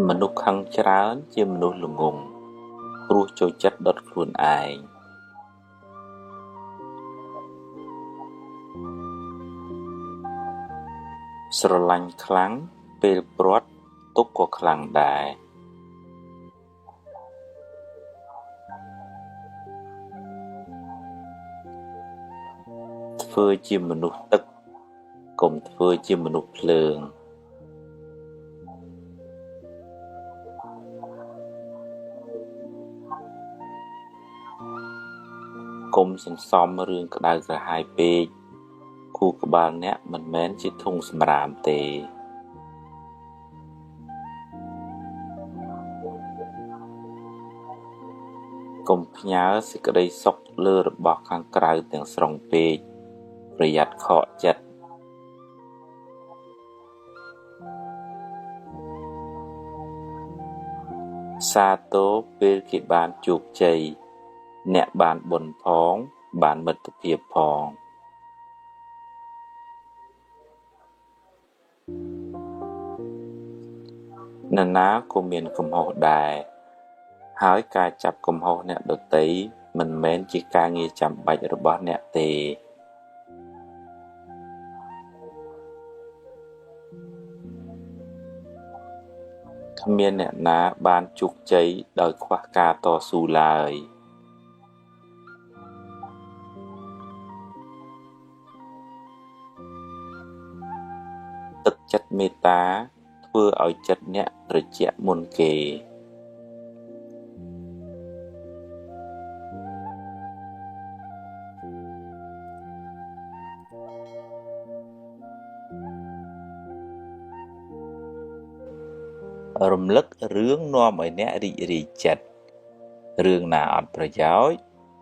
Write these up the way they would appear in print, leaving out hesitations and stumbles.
មនុស្សខឹងច្រើនជាមនុស្សល្ងង់ ព្រោះចូលចិត្តដុតខ្លួនឯង។ ស្រឡាញ់ខ្លាំង ពេលព្រាត់ទុក្ខក៏ខ្លាំងដែរ។ ធ្វើជាមនុស្សទឹក កុំធ្វើជាមនុស្សភ្លើង។ កុំសន្សំរឿងក្តៅក្រហាយពេក ខួរក្បាលអ្នកមិនមែនជាធុងសំរាមទេ។ កុំផ្ញើសេចក្តីសុខលើរបស់ខាងក្រៅទាំងស្រុងពេក ប្រយ័ត្នខកចិត្ត។ សាទរពេលគេបានជោគជ័យ អ្នកបានបុណ្យផង បានមិត្តភាពផង។ នរណាក៏មានកំហុសដែរ ហើយការចាប់កំហុសអ្នកដទៃមិនមែនជាការងារចាំបាច់របស់អ្នកទេ។ គ្មានអ្នកណាបានជោគជ័យដោយខ្វះការតស៊ូឡើយ។ ទឹកចិត្តមេត្តាធ្វើឲ្យចិត្តអ្នកត្រជាក់មុនគេ។ រំលឹករឿងនាំឲ្យអ្នករីករាយចិត្ត រឿងណាអត់ប្រយោជន៍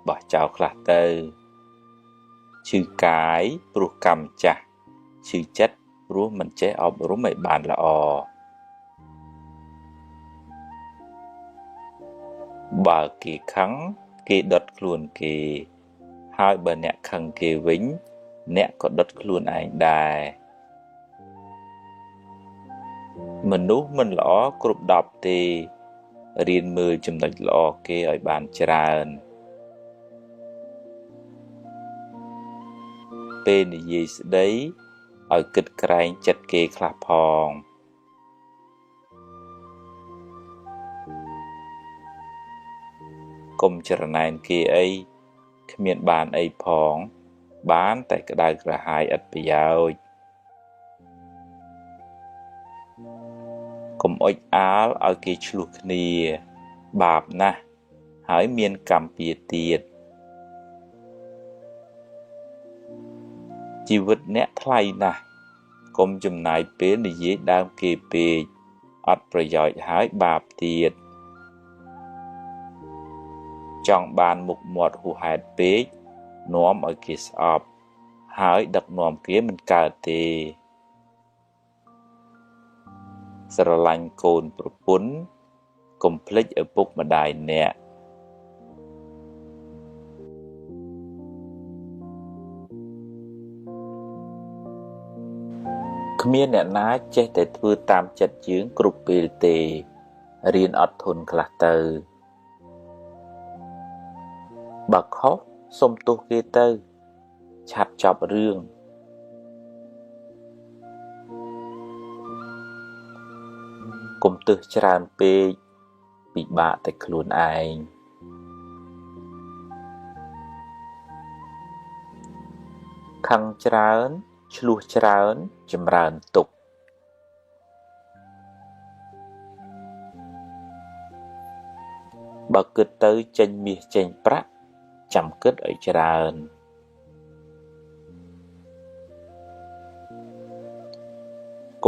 បោះចោលខ្លះទៅ។ ឈឺកាយព្រោះកម្មចាស់ ឈឺចិត្តព្រោះមិនចេះអប់រំឲ្យបានល្អ។ បើគេខឹង គេដុតខ្លួនគេ ហើយបើអ្នកខឹងគេវិញ អ្នកក៏ដុតខ្លួនឯងដែរ។ មនុស្សមិនល្អគ្រប់10ទេ រៀនមើលចំណុចល្អគេឲ្យបានច្រើន។ ពេលនិយាយស្ដីឲ្យគិតក្រែងចិត្តគេខ្លះផង។ កុំច្រណែនគេអី គ្មានបានអីផង បានតែក្តៅក្រហាយឥតប្រយោជន៍។ កុំអុចអាលឲ្យគេឈ្លោះគ្នា បាបណាស់ ហើយមានកម្មពៀរទៀត។ ជីវិតអ្នកថ្លៃណាស់ កុំចំណាយពេលនិយាយដើមគេពេក អត់ប្រយោជន៍ហើយបាបទៀត។ ចង់បានមុខមាត់ហួសហេតុពេក នាំឲ្យគេស្អប់ ហើយដឹកនាំគេមិនកើតទេ។ ស្រឡាញ់កូនប្រពន្ធ កុំភ្លេចឪពុកម្ដាយអ្នក។ គ្មានអ្នកណាចេះតែធ្វើតាមចិត្តយើងគ្រប់ពេលទេ រៀនអត់ធន់ខ្លះទៅ។ បើខុសសុំទោសគេទៅ ឆាប់ចប់រឿង។ កុំទើសច្រើនពេក ពិបាកតែខ្លួនឯង។ ខឹងច្រើន ឈ្លោះច្រើន ចម្រើនទុក្ខ។ បើគិតទៅចេញមាសចេញប្រាក់ ចាំគិតឲ្យច្រើន។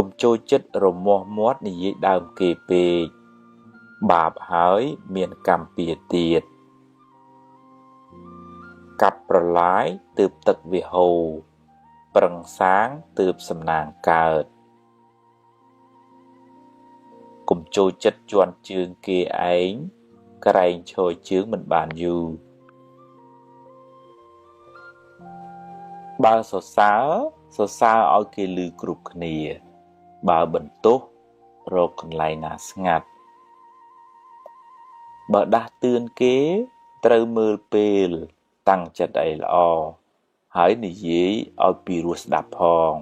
កុំចូលចិត្តរមាស់មាត់និយាយដើមគេពេក បាបហើយមានកម្មពៀរទៀត។ កាប់ប្រឡាយទើបទឹកវាហូរ ប្រឹងសាងទើបសំណាងកើត។ កុំចូលចិត្តជាន់ជើងគេឯង ក្រែងឈរជើងមិនបានយូរ។ បើសរសើរ សរសើរឲ្យគេឮគ្រប់គ្នា បើបន្ទោស រកកន្លែងណាស្ងាត់បើដាស់តឿនគេត្រូវមើលពេលតាំងចិត្តឲ្យល្អហើយនិយាយឲ្យពីរោះស្ដាប់ផង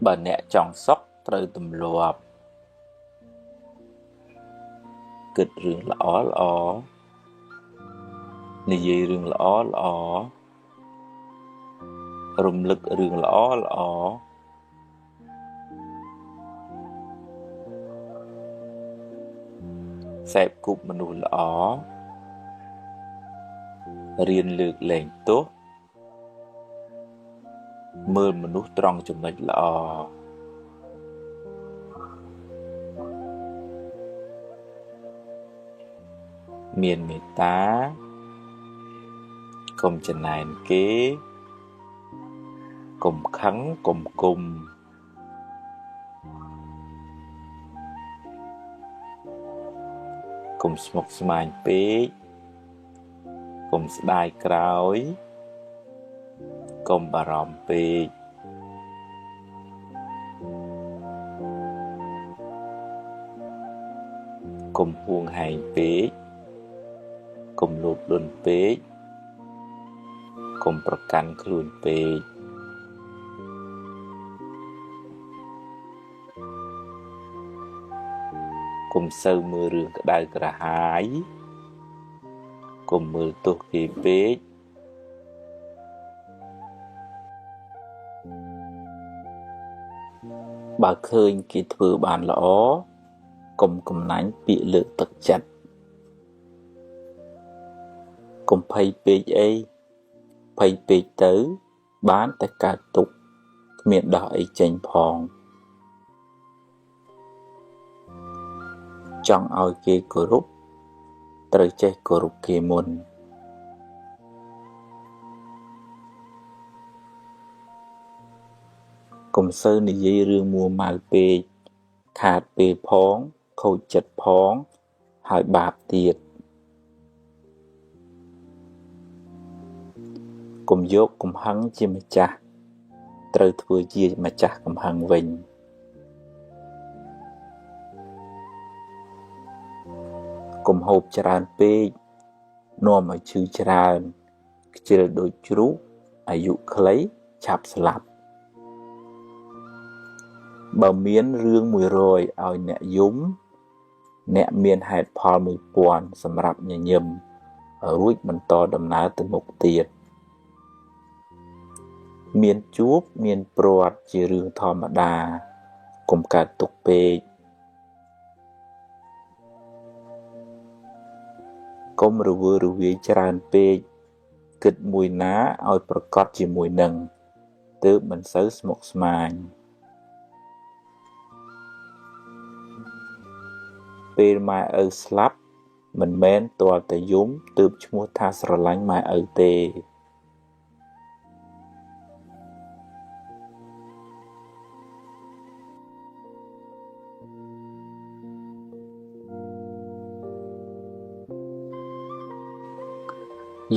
បើអ្នកចង់សុខត្រូវទម្លាប់គិតរឿងល្អល្អនិយាយរឿងល្អល្អរំលឹករឿងល្អល្អសេពគប់មនុស្សល្អរៀនលើកលែងទោសមើលមនុស្សត្រង់ចំណុចល្អមានមេត្តាកុំចំណែនគេកុំខឹងកុំគុំកុំស្មុគស្មាញពេកកុំស្ដាយក្រោយកុំបារម្ភពេកកុំហួងហែងពេកកុំលោភលន់ពេកកុំប្រកាន់ខ្លួនពេកកុំសូវមើលរឿងក្តៅក្រហាយកុំមើលទោសគេពេកបើឃើញគេធ្វើបានល្អកុំកំណាញ់ពាក្យលើកទឹកចិត្តកុំភ័យពេកអីភ័យពេកទៅបានតែកើតទុក្ខគ្មានដោះអីចេញផងចង់ឲ្យគេគោរពត្រូវចេះគោរពគេមុនកុំសូវនិយាយរឿងមួម៉ៅពេកខាតពេលផងខូចចិត្តផងហើយបាបទៀតកុំយកកំហឹងជាម្ចាស់ត្រូវធ្វើជាម្ចាស់កំហឹងវិញកុំហូបច្រើនពេកនាំឲ្យឈឺច្រើនខ្ជិលដូចជ្រូកអាយុខ្លីឆាប់ស្លាប់បើមានរឿង100ឲ្យអ្នកយំអ្នកមានហេតុផល1000សម្រាប់ញញឹមរួចបន្តដំណើរទៅមុខទៀតមានជួបមានព្រាត់ជារឿងធម្មតាកុំកើតទុក្ខពេកកុំរវើរវាយច្រើនពេកគិតមួយណាឲ្យប្រកបជាមួយនឹងទើបមិនសូវស្មុគស្មាញពេលម៉ែឪស្លាប់មិនមែនទាល់តែយំទើបឈ្មោះថាស្រឡាញ់ម៉ែឪទេ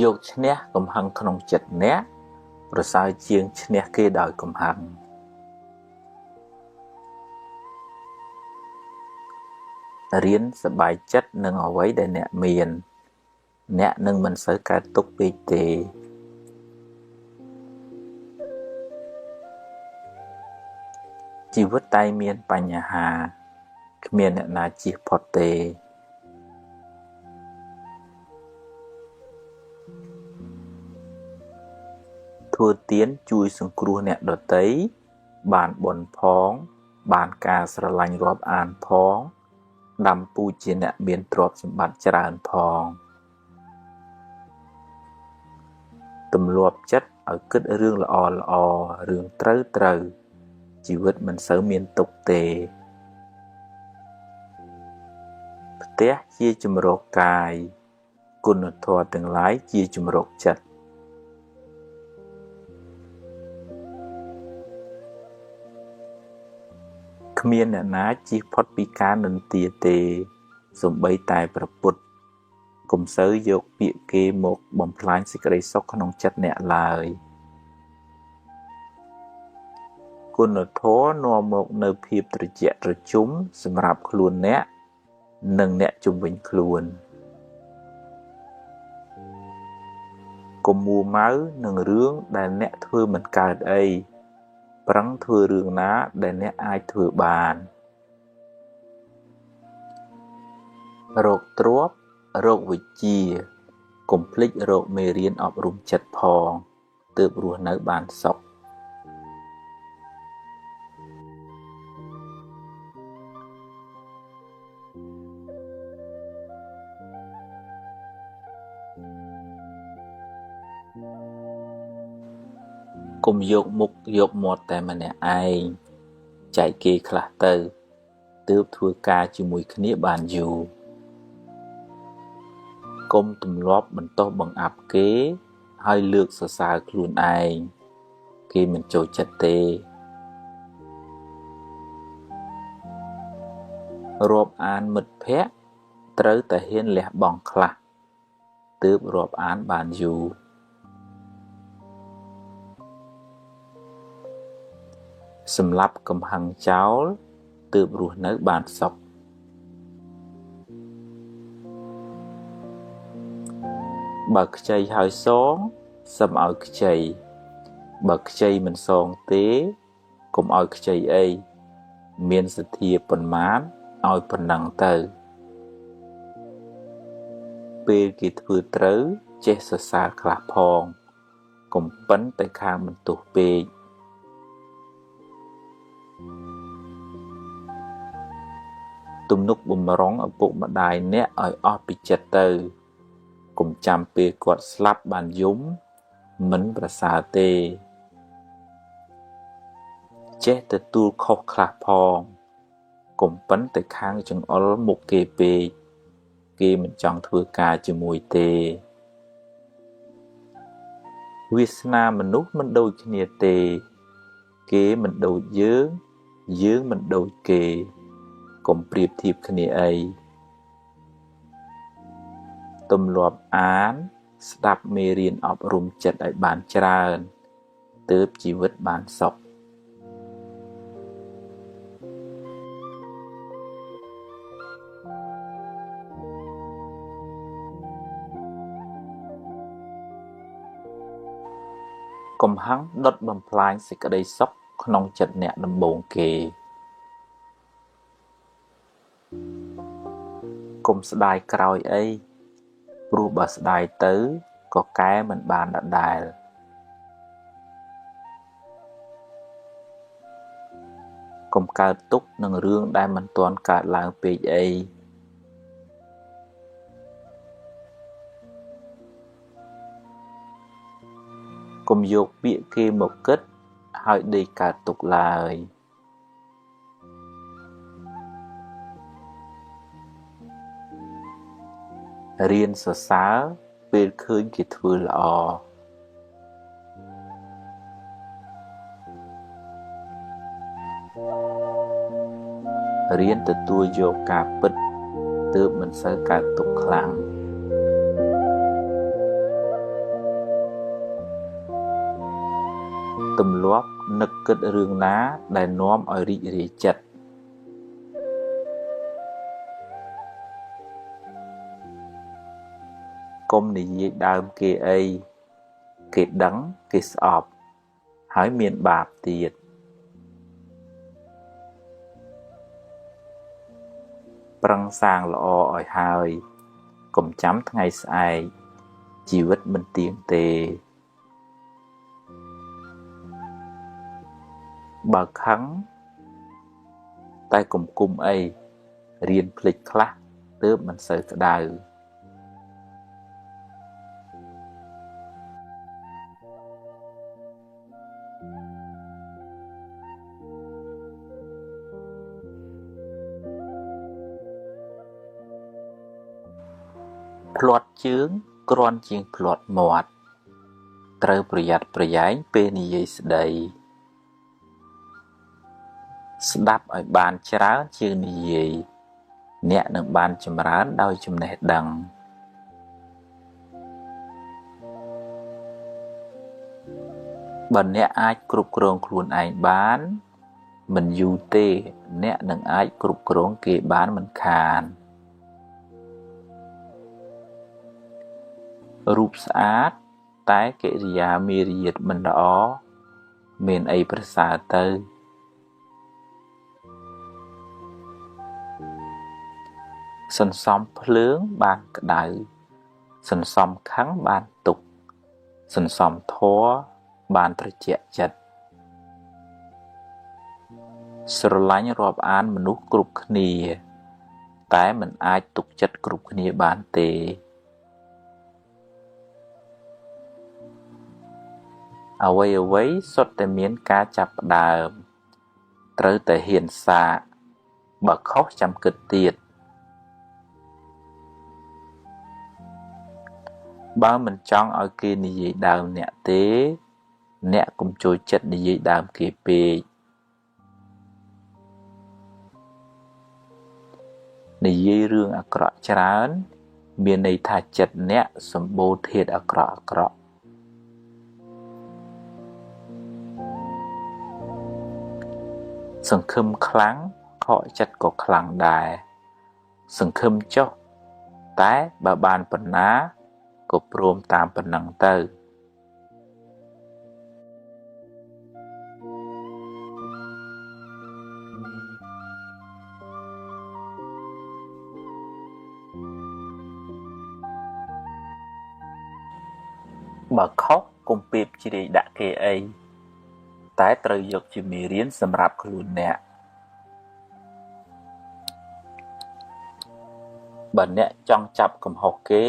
យកឈ្នះកំហឹងក្នុងចិត្តអ្នកប្រសើរជាងឈ្នះគេដោយកំហឹងរៀនសប្បាយចិត្តនឹងអ្វីដែលអ្នកមានអ្នកនឹងមិនសូវកើតទុក្ខពេកទេជីវិតតែមានបញ្ហាគ្មានអ្នកណាជៀសផុតទេធ្វើទានជួយសង្គ្រោះអ្នកដទៃបានបុណ្យផងបានការស្រឡាញ់រាប់អានផងដាំពូជជាអ្នកមានទ្រព្យសម្បត្តិច្រើនផងទម្លាប់ចិត្តឲ្យគិតរឿងល្អល្អរឿងត្រូវត្រូវជីវិតមិនសូវមានទុក្ខទេផ្ទះជាជម្រកកាយគុណធម៌ទាំងឡាយជាជម្រកចិត្តគ្មានអ្នកណាជៀសផុតពីការនិន្ទាទេ សូម្បីតែព្រះពុទ្ធកុំសូវយកពាក្យគេមកបំផ្លាញសេចក្តីសុខក្នុងចិត្តអ្នកឡើយគុណធម៌នាំមកនូវភាពត្រជាក់ត្រជុំសម្រាប់ខ្លួនអ្នកនិងអ្នកជុំវិញខ្លួនកុំមួម៉ៅនឹងរឿងដែលអ្នកធ្វើមិនកើតអីប្រឹងធ្វើរឿងណាដែលអ្នកអាចធ្វើបានរកទ្រព្យរកវិជ្ជាកុំភ្លេចរកមេរៀនអប់រំចិត្តផងទើបរស់នៅបានសុខកុំយកមុខយកមាត់តែម្នាក់ឯងចែកគេខ្លះទៅទើបធ្វើការជាមួយគ្នាបានយូរកុំទម្លាប់បន្ទោសបង្អាប់គេហើយលើកសរសើរខ្លួនឯងគេមិនចូលចិត្តទេរាប់អានមិត្តភក្តិត្រូវតែហ៊ានលះបង់ខ្លះទើបរាប់អានបានយូរសម្លាប់កំហឹងចោលទើបរស់នៅបានសុខបើខ្ចីហើយសងសុំឲ្យខ្ចីបើខ្ចីមិនសងទេកុំឲ្យខ្ចីអីមានសទ្ធាប៉ុន្មានឲ្យប៉ុណ្ណឹងទៅពេលគេធ្វើត្រូវចេះសរសើរខ្លះផងកុំប៉ិនតែខាងបន្ទោសពេកទំនុកបំរុងឪពុកម្ដាយអ្នកឲ្យអស់ពីចិត្តទៅកុំចាំពេលគាត់ស្លាប់បានយំមិនប្រសើរទេចេះទទួលខុសខ្លះផងកុំប៉ិនតែខាងចង្អុលមុខគេពេកគេមិនចង់ធ្វើការជាមួយទេវាសនាមនុស្សមិនដូចគ្នាទេគេមិនដូចយើងយើងមិនដូចគេកុំប្រៀបធៀបគ្នាអីទម្លាប់អានស្ដាប់មេរៀនអប់រំចិត្តឲ្យបានច្រើនទើបជីវិតបានសុខកំហឹងដុតបំផ្លាញសេចក្តីសុខក្នុងចិត្តអ្នកដំបូងគេកុំស្ដាយក្រោយអីព្រោះបើស្ដាយទៅក៏កែមិនបានដដែលកុំកើតទុក្ខនឹងរឿងដែលមិនទាន់កើតឡើងពេកអីកុំយកពាក្យគេមកគិតហើយដេកកើតទុក្ខឡើយរៀនសរសើរពេលឃើញគេធ្វើល្អរៀនទទួលយកការពិតទើបមិនសូវកើតទុក្ខខ្លាំងទម្លាប់នឹកគិតរឿងណាដែលនាំឲ្យរីករាយចិត្តកុំនិយាយដើមគេអីគេដឹងគេស្អប់ហើយមានបាបទៀតប្រឹងសាងល្អឲ្យហើយកុំចាំថ្ងៃស្អែកជីវិតមិនទៀងទេបើខឹងតែកុំគុំអីរៀនភ្លេចខ្លះទើបមិនសូវក្តៅភ្លាត់ជើងគ្រាន់ជាងភ្លាត់មាត់ត្រូវប្រយ័ត្នប្រយែងពេលនិយាយស្ដីស្ដាប់ឲ្យបានច្រើនជាងនិយាយ អ្នកនឹងបានចម្រើនដោយចំណេះដឹងបើអ្នកអាចគ្រប់គ្រងខ្លួនឯងបានមិនយូរទេអ្នកនឹងអាចគ្រប់គ្រងគេបានមិនខានរូបស្អាតតែកិរិយាមារយាទមិនល្អមានអីប្រសើរទៅសន្សំភ្លើងបានក្តៅសន្សំខឹងបានទុក្ខសន្សំធម៌បានត្រជាក់ចិត្តស្រឡាញ់រាប់អានមនុស្សគ្រប់គ្នាតែមិនអាចទុកចិត្តគ្រប់គ្នាបានទេអ្វីៗសុទ្ធតែមានការចាប់ផ្ដើមត្រូវតែហ៊ានសាកបើខុសចាំគិតទៀតបើមិនចង់ឲ្យគេនិយាយដើមអ្នកទេអ្នកកុំចូលចិត្តនិយាយដើមគេពេកនិយាយរឿងអាក្រក់ច្រើនមានន័យថាចិត្តអ្នកសម្បូរធាតុអាក្រក់ៗសង្ឃឹមខ្លាំងខកចិត្តក៏ខ្លាំងដែរសង្ឃឹមចុះតែបើបានប៉ុណ្ណាក៏ព្រមតាមប៉ុណ្ណឹងទៅបើខុសកុំពេបជ្រាយដាក់គេអីតែត្រូវយកជាមេរៀនសម្រាប់ខ្លួនអ្នកបើអ្នកចង់ចាប់កំហុសគេ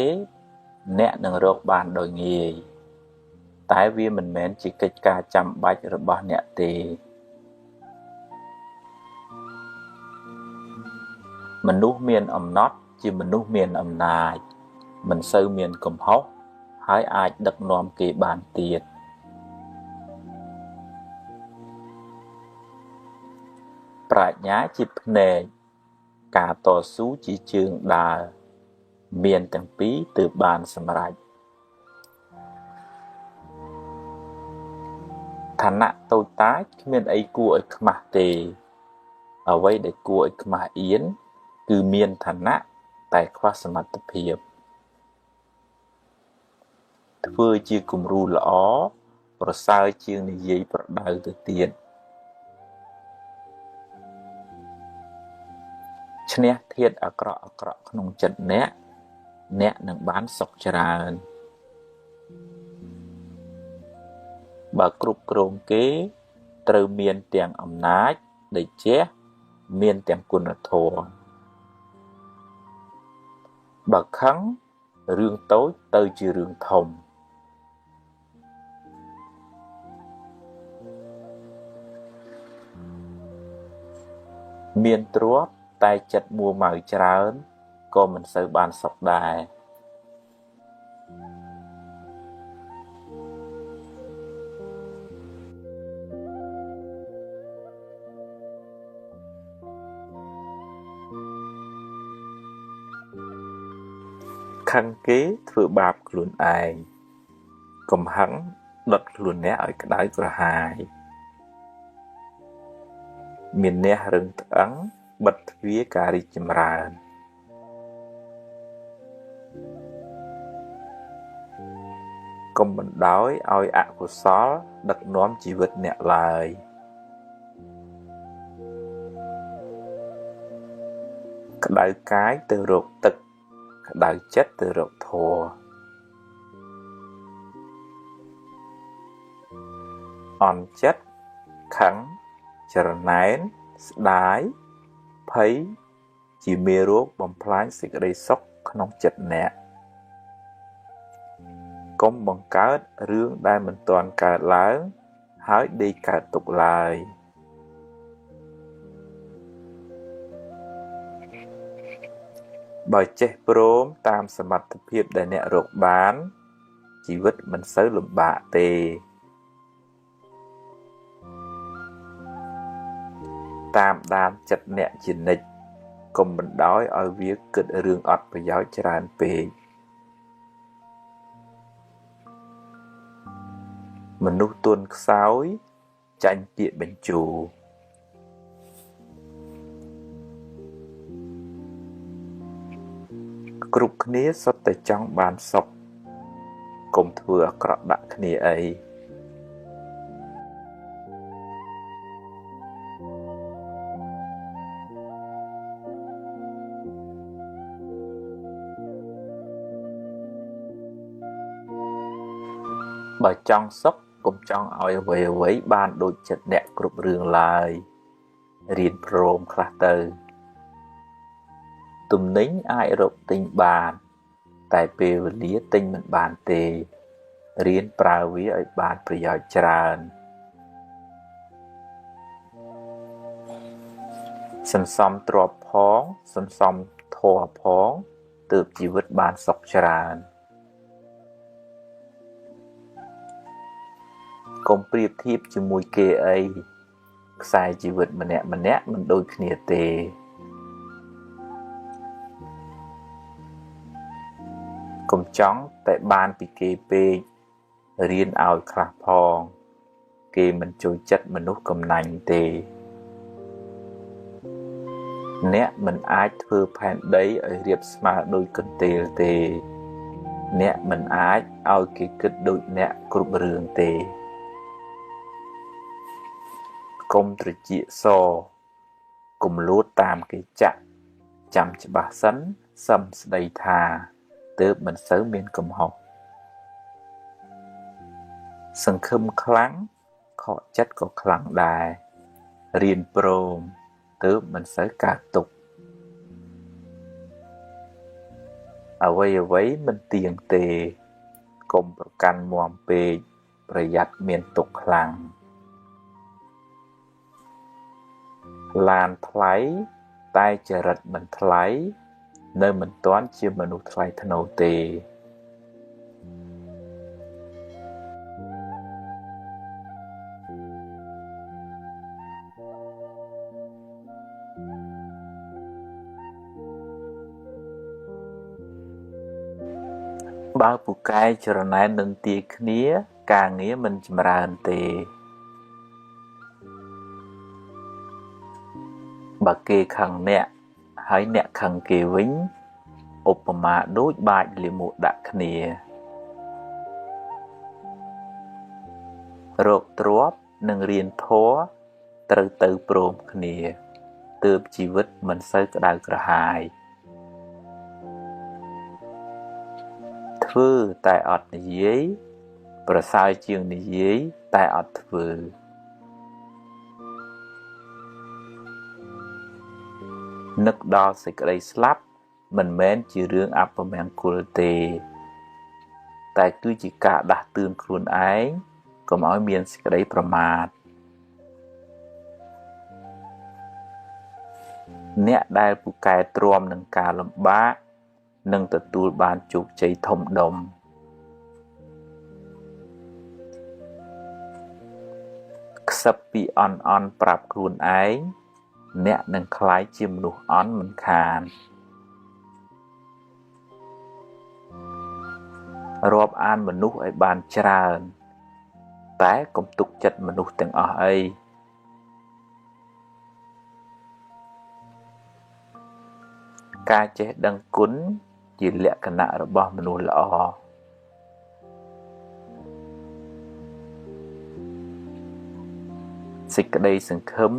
អ្នកនឹងរកបានដោយងាយតែវាមិនមែនជាកិច្ចការចាំបាច់របស់អ្នកទេមនុស្សមានអំណត់ជាមនុស្សមានអំណាចមិនសូវមានកំហុសហើយអាចដឹកនាំគេបានទៀតប្រាជ្ញាជាភ្នែកការតស៊ូជាជើងដើរមានទាំងពីរទើបបានសម្រេចឋានៈតូចតាចគ្មានអីគួរឲ្យខ្មាស់ទេអ្វីដែលគួរឲ្យខ្មាស់អៀនគឺមានឋានៈតែខ្វះសមត្ថភាពធ្វើជាគំរូល្អប្រសើរជាងនិយាយប្រដៅទៅទៀតឈ្នះធាតុអាក្រក់ៗក្នុងចិត្តអ្នកអ្នកនឹងបានសុខច្រើនបើគ្រប់គ្រងគេត្រូវមានទាំងអំណាចតេជៈមានទាំងគុណធម៌បើខឹងរឿងតូចទៅជារឿងធំមានទ្រព្យតែចិត្តមួម៉ៅច្រើនក៏មិនសូវបានសុខដែរខឹងគេធ្វើបាបខ្លួនឯងកំហឹងដុតខ្លួនអ្នកឲ្យក្តៅក្រហាយមានអ្នករឹងត្អឹងបិទទ្វារការរីកចម្រើនកុំបណ្ដោយឲ្យអកុសលដឹកនាំជីវិតអ្នកឡើយក្តៅកាយទៅរកទឹកក្តៅចិត្តទៅរកធម៌អន់ចិត្តខឹងច្រណែនស្ដាយភ័យជាមេរោគបំផ្លាញសេចក្តីសុខក្នុងចិត្តអ្នកកុំបង្កើតរឿងដែលមិនទាន់កើតឡើងហើយដេកកើតទុកឡើយបើចេះព្រមតាមសមត្ថភាពដែលអ្នករកបានជីវិតមិនសូវលំបាកទេតាមដានចិត្តអ្នកជានិច្ច កុំបណ្ដោយឲ្យវាគិតរឿងអត់ប្រយោជន៍ច្រើនពេកមនុស្សទន់ខ្សោយចាញ់ពាក្យបញ្ជោគ្រប់គ្នាសុទ្ធតែចង់បានសុខកុំធ្វើអាក្រក់ដាក់គ្នាអីបើចង់សុខកុំចង់ឲ្យអ្វីៗបានដូចចិត្តអ្នកគ្រប់រឿងឡើយរៀនព្រមខ្លះទៅទំនិញអាចរកទិញបានតែពេលវេលាទិញមិនបានទេរៀនប្រើវាឲ្យបានប្រយោជន៍ច្រើនសន្សំទ្រព្យផងសន្សំធម៌ផងទើបជីវិតបានសុខច្រើនកុំប្រៀបធៀបជាមួយគេអីខ្សែជីវិតម្នាក់ៗមិនដូចគ្នាទេកុំចង់តែបានពីគេពេករៀនឲ្យខ្លះផងគេមិនចូលចិត្តមនុស្សកំណាញ់ទេអ្នកមិនអាចធ្វើផែនដីឲ្យរាបស្មើដូចកន្ទេលទេអ្នកមិនអាចឲ្យគេគិតដូចអ្នកគ្រប់រឿងទេកុំត្រចៀកសកុំលួតតាមគេចាក់ចាំច្បាស់សិនសឹមស្ដីថាទើបមិនសូវមានកំហុសសង្ឃឹមខ្លាំងខកចិត្តក៏ខ្លាំងដែររៀនព្រមទើបមិនសូវកើតទុក្ខអ្វីៗមិនទៀងទេកុំប្រកាន់មាំពេកប្រយ័ត្នមានទុក្ខខ្លាំងឡានថ្លៃតែចរិតមិនថ្លៃនៅមិនទាន់ជាមនុស្សថ្លៃថ្នូរទេបើពូកែច្រណែននិន្ទាគ្នាការងារមិនចម្រើនទេបើគេខឹងអ្នកហើយអ្នកខឹងគេវិញឧបមាដូចបាចលាមកដាក់គ្នារកទ្រព្យនិងរៀនធម៌ត្រូវទៅព្រមគ្នាទើបជីវិតមិនសូវក្តៅក្រហាយធ្វើតែអត់និយាយប្រសើរជាងនិយាយតែអត់ធ្វើនឹកដល់សេចក្តីស្លាប់មិនមែនជារឿងអពមង្គលទេតែគឺជាការដាស់តឿនខ្លួនឯងកុំឲ្យមានសេចក្តីប្រមាទអ្នកដែលពូកែទ្រាំនឹងការលំបាកនឹងទទួលបានជោគជ័យធំដុំខ្សឹបពីអន់អន់ប្រាប់ខ្លួនឯងអ្នកនឹងក្លាយជាមនុស្សអន់មិនខានរាប់អានមនុស្សឲ្យបានច្រើនតែកុំទុកចិត្តមនុស្សទាំងអស់អីការចេះដឹងគុណជាលក្ខណៈរបស់មនុស្សល្អសេចក្តីសង្ឃឹម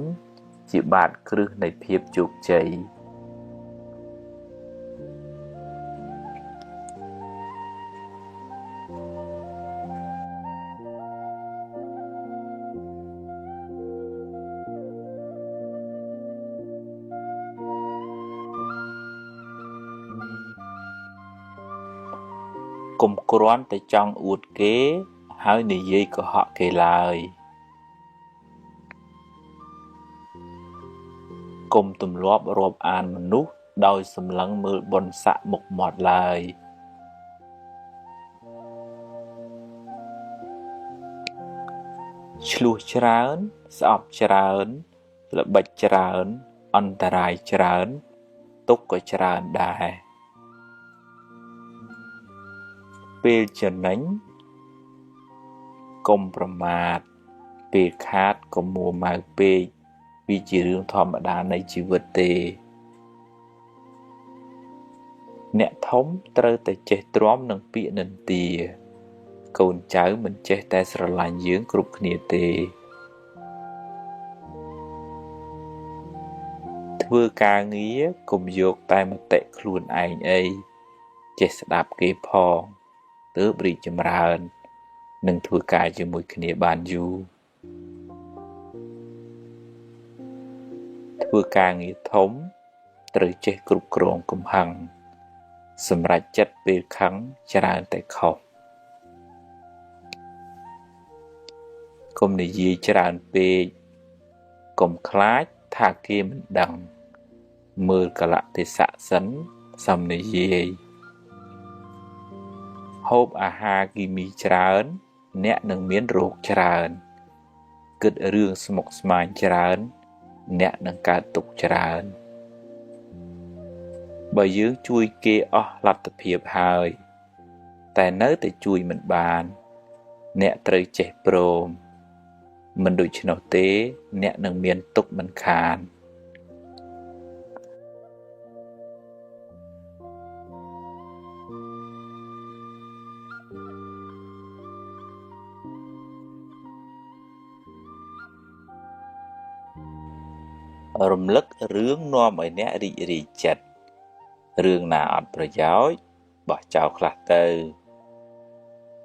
ជាបាតគ្រឹះនៃភាពជោគជ័យកុំគ្រាន់តែចង់អួតគេហើយនិយាយកុហកគេឡើយកុំទម្លាប់រាប់អានមនុស្សដោយសម្លឹងមើលបុណ្យស័ក្តិមុខមាត់ឡើយឈ្លោះច្រើនស្អប់ច្រើនល្បិចច្រើនអន្តរាយច្រើន ទុក្ខក៏ច្រើនដែរពេលចំណេញកុំប្រមាទពេលខាតកុំមួម៉ៅពេកវាជារឿងធម្មតានៃជីវិតទេអ្នកធំត្រូវតែចេះទ្រាំនឹងពាក្យនិន្ទាកូនចៅមិនចេះតែស្រឡាញ់យើងគ្រប់គ្នាទេធ្វើការងារកុំយកតែមតិខ្លួនឯងអីចេះស្ដាប់គេផងទើបរីកចម្រើននិងធ្វើការជាមួយគ្នាបានយូរធ្វើការងារធំត្រូវចេះគ្រប់គ្រងកំហឹងសម្រេចចិត្តពេលខឹងច្រើនតែខុសកុំនិយាយច្រើនពេកកុំខ្លាចថាគេមិនដឹងមើលកាលៈទេសៈសិនសំនិយាយហូបអាហារគីមីច្រើនអ្នកនឹងមានរោគច្រើនគិតរឿងស្មុគស្មាញច្រើនអ្នកនឹងកើតទុក្ខច្រើនបើយើងជួយគេអស់លទ្ធភាពហើយតែនៅតែជួយមិនបានអ្នកត្រូវចេះព្រមមិនដូច្នោះទេអ្នកនឹងមានទុក្ខមិនខានរំលឹករឿងនាំឲ្យអ្នករីករាយចិត្តរឿងណាអត់ប្រយោជន៍បោះចោលខ្លះទៅ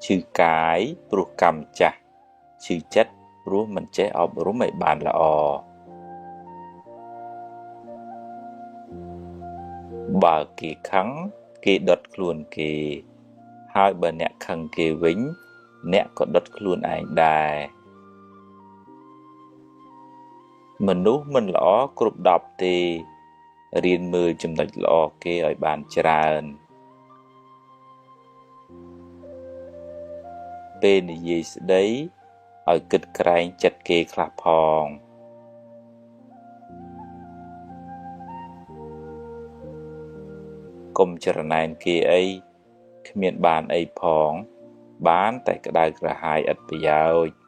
ឈឺកាយព្រោះកម្មចាស់ឈឺចិត្តព្រោះមិនចេះអប់រំឲ្យបានល្អបើគេខឹងគេដុតខ្លួនគេហើយបើអ្នកខឹងគេវិញអ្នកក៏ដុតខ្លួនឯងដែរមនុស្សមិនល្អគ្រប់10ទេរៀនមើលចំណុចល្អគេឲ្យបានច្រើនពេលនិយាយស្ដីឲ្យគិតក្រែងចិត្តគេខ្លះផងកុំច្រណែនគេអីគ្មានបានអីផងបានតែក្តៅក្រហាយឥតប្រយោជន៍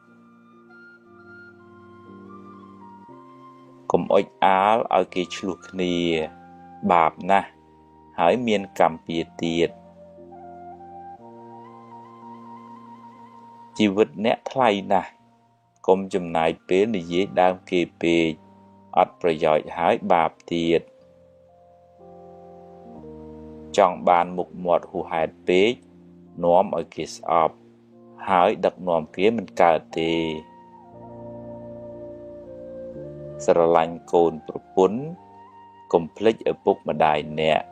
កុំអុចអាលឲ្យគេឆ្លោះគ្នាបាបណាស់ហើយមានកម្មពៀទៀតជីវិតអ្នកថ្លៃណាស់កុំចំណាយពេលនិយាយដើមគេពេកអត់ប្រយោជន៍ហើយបាបទៀតចង់បានមុខមាត់ហួសហេតុពេកនាំឲ្យគេស្អប់ហើយដឹកនាំគេមិនកើតទេស្រឡាញ់កូនប្រពន្ធកុំភ្លេចឪពុកម្ដាយអ្នក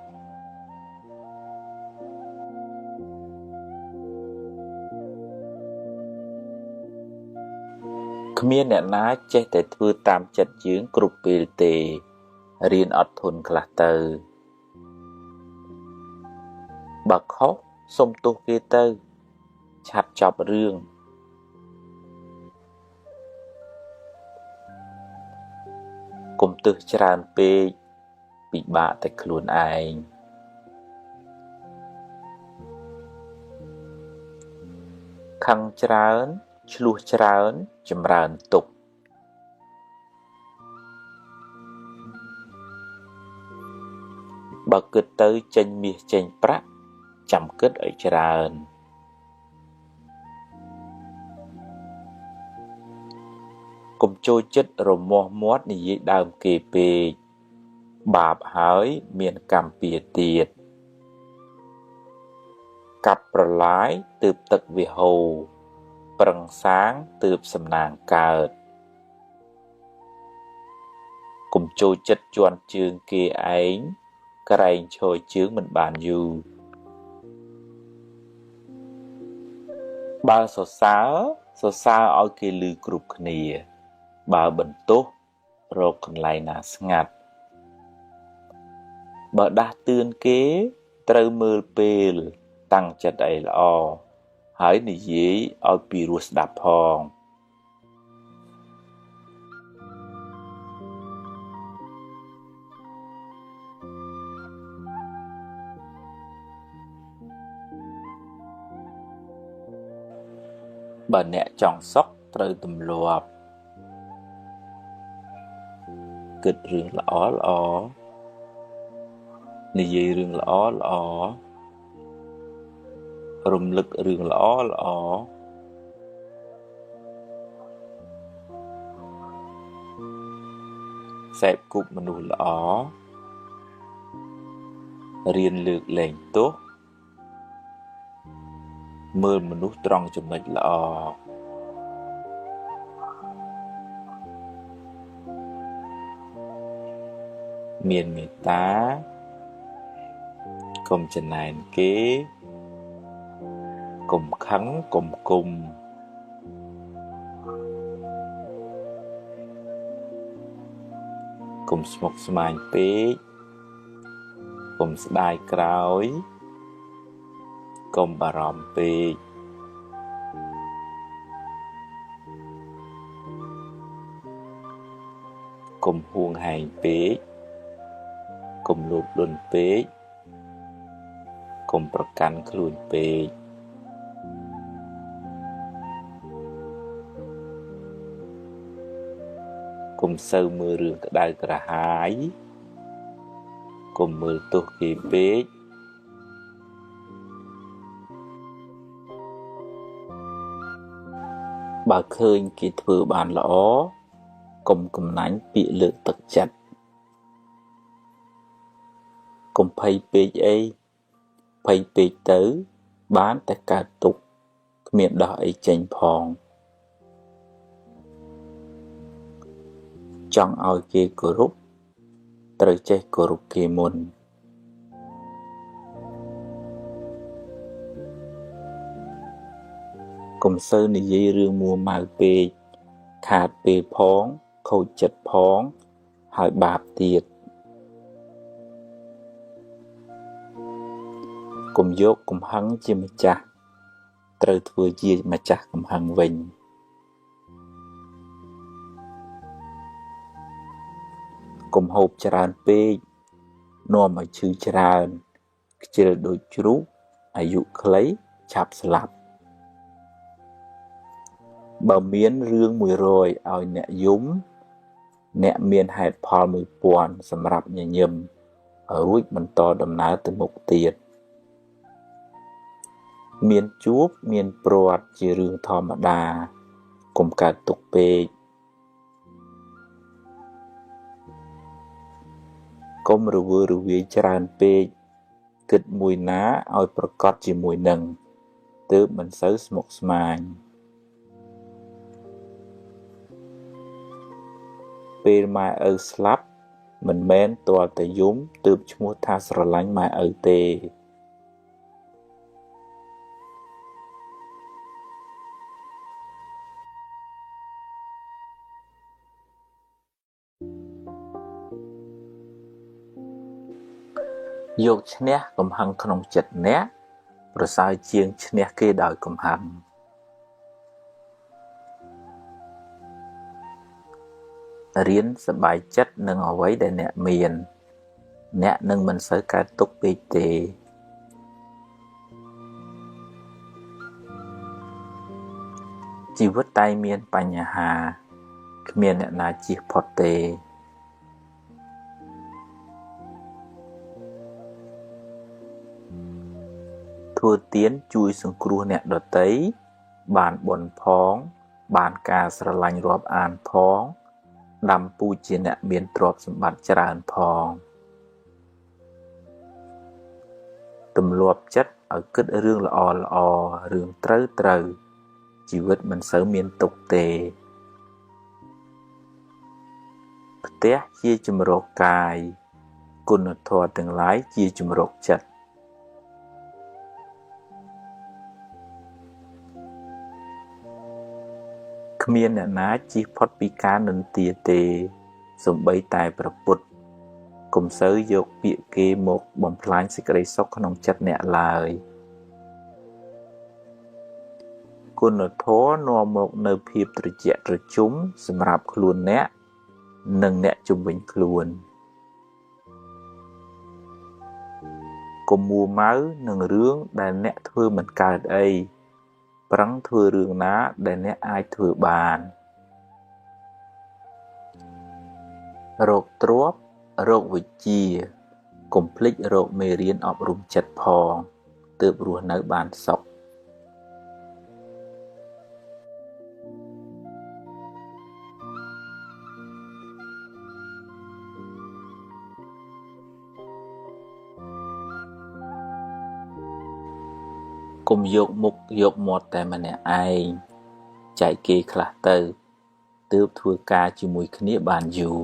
គ្មានអ្នកណាចេះតែធ្វើតាមចិត្តយើងគ្រប់ពេលទេរៀនអត់ធន់ខ្លះទៅបើខុសសុំទោសគេទៅឆាប់ចប់រឿងកុំទើសច្រើនពេកពិបាកតែខ្លួនឯងខឹងច្រើនឆ្លោះច្រើនចម្រើនទុក្ខបើគិតទៅចេញមាសចេញប្រាក់ចាំគិតឲ្យច្រើនកុំចូលចិត្តរមាស់មាត់និយាយដើមគេពេកបាបហើយមានកម្មពៀទៀតកាប់ប្រឡាយទើបទឹកវាហូរប្រឹងសាងទើបសំណាងកើតកុំចូលចិត្តជន់ជើងគេឯងក្រែងឈរជើងមិនបានយូរបើសរសើរសរសើរឲ្យគេឮគ្រប់គ្នាបើបន្ទោសរកកន្លែងណាស្ងាត់បើដាស់តឿនគេត្រូវមើលពេលតាំងចិត្តឲ្យល្អហើយនិយាយឲ្យពីរោះស្ដាប់ផង បើអ្នកចង់សុខត្រូវទម្លាប់គិតរឿងល្អៗនិយាយរឿងល្អៗរំលឹករឿងល្អៗសេពគប់មនុស្សល្អរៀនលើកលែងទោសមើលមនុស្សត្រង់ចំណុចល្អមានមេត្តាកុំចំណែនគេកុំខឹងកុំគុំកុំស្មុគស្មាញពេកកុំស្ដាយក្រោយកុំបារម្ភពេកកុំហួងហែងពេកកុំលោភលន់ពេកកុំប្រកាន់ខ្លួនពេកកុំសូវមើលរឿងក្តៅក្រហាយកុំមើលទោសគេពេកបើឃើញគេធ្វើបានល្អកុំកំណាញ់ពាក្យលើកទឹកចិត្តកុំភ័យពេកអីភ័យពេកទៅបានតែកើតទុក្ខគ្មានដោះអីចេញផងចង់ឲ្យគេគោរពត្រូវចេះគោរពគេមុនកុំសូវនិយាយរឿងមួម៉ៅពេកខាតពេលផងខូចចិត្តផងហើយបាបទៀតកុំយកកំហឹងជាម្ចាស់ត្រូវធ្វើជាម្ចាស់កំហឹងវិញកុំហូបច្រើនពេកនាំឲ្យឈឺច្រើនខ្ជិលដូចជ្រូកអាយុខ្លីឆាប់ស្លាប់បើមានរឿង100ឲ្យអ្នកយំអ្នកមានហេតុផល1000សម្រាប់ញញឹមរួចបន្តដំណើរទៅមុខទៀតមានជួបមានព្រាត់ជារឿងធម្មតាកុំកើតទុក្ខពេកកុំរវើរវាយច្រើនពេកគិតមួយណាឲ្យប្រកបជាមួយនឹងទើបមិនសូវស្មុគស្មាញពេលម៉ែឪស្លាប់មិនមែនទាល់តែយំទើបឈ្មោះថាស្រឡាញ់ម៉ែឪទេយកឈ្នះកំហឹងក្នុងចិត្តអ្នកប្រសើរជាងឈ្នះគេដោយកំហឹងរៀនសប្បាយចិត្តនឹងអ្វីដែលអ្នកមានអ្នកនឹងមិនសូវកើតទុក្ខពេកទេជីវិតតែមានបញ្ហាគ្មានអ្នកណាជៀសផុតទេធ្វើទានជួយសង្គ្រោះអ្នកដទៃបានបុណ្យផងបានការស្រឡាញ់រាប់អានផងដាំពូជជាអ្នកមានទ្រព្យសម្បត្តិច្រើនផងទម្លាប់ចិត្តឲ្យគិតរឿងល្អៗរឿងត្រូវៗជីវិតមិនសូវមានទុក្ខទេផ្ទះជាជម្រកកាយគុណធម៌ទាំងឡាយជាជម្រកចិត្តគ្មានអ្នកណាជៀសផុតពីការនិន្ទាទេសូម្បីតែព្រះពុទ្ធកុំសូវយកពាក្យគេមកបំផ្លាញសេចក្តីសុខក្នុងចិត្តអ្នកឡើយគុណធម៌នាំមកនូវភាពត្រជាក់ត្រជុំសម្រាប់ខ្លួនអ្នកនិងអ្នកជុំវិញខ្លួនកុំមួម៉ៅនឹងរឿងដែលអ្នកធ្វើមិនកើតអី ប្រឹងធ្វើរឿងណាដែលអ្នកអាចធ្វើបានរកទ្រព្យរកវិជ្ជាកុំភ្លេចរកមេរៀនអប់រំចិត្តផងទើបរស់នៅបានសុខកុំយកមុខយកមាត់តែម្នាក់ឯងចែកគេខ្លះទៅទើបធ្វើការជាមួយគ្នាបានយូរ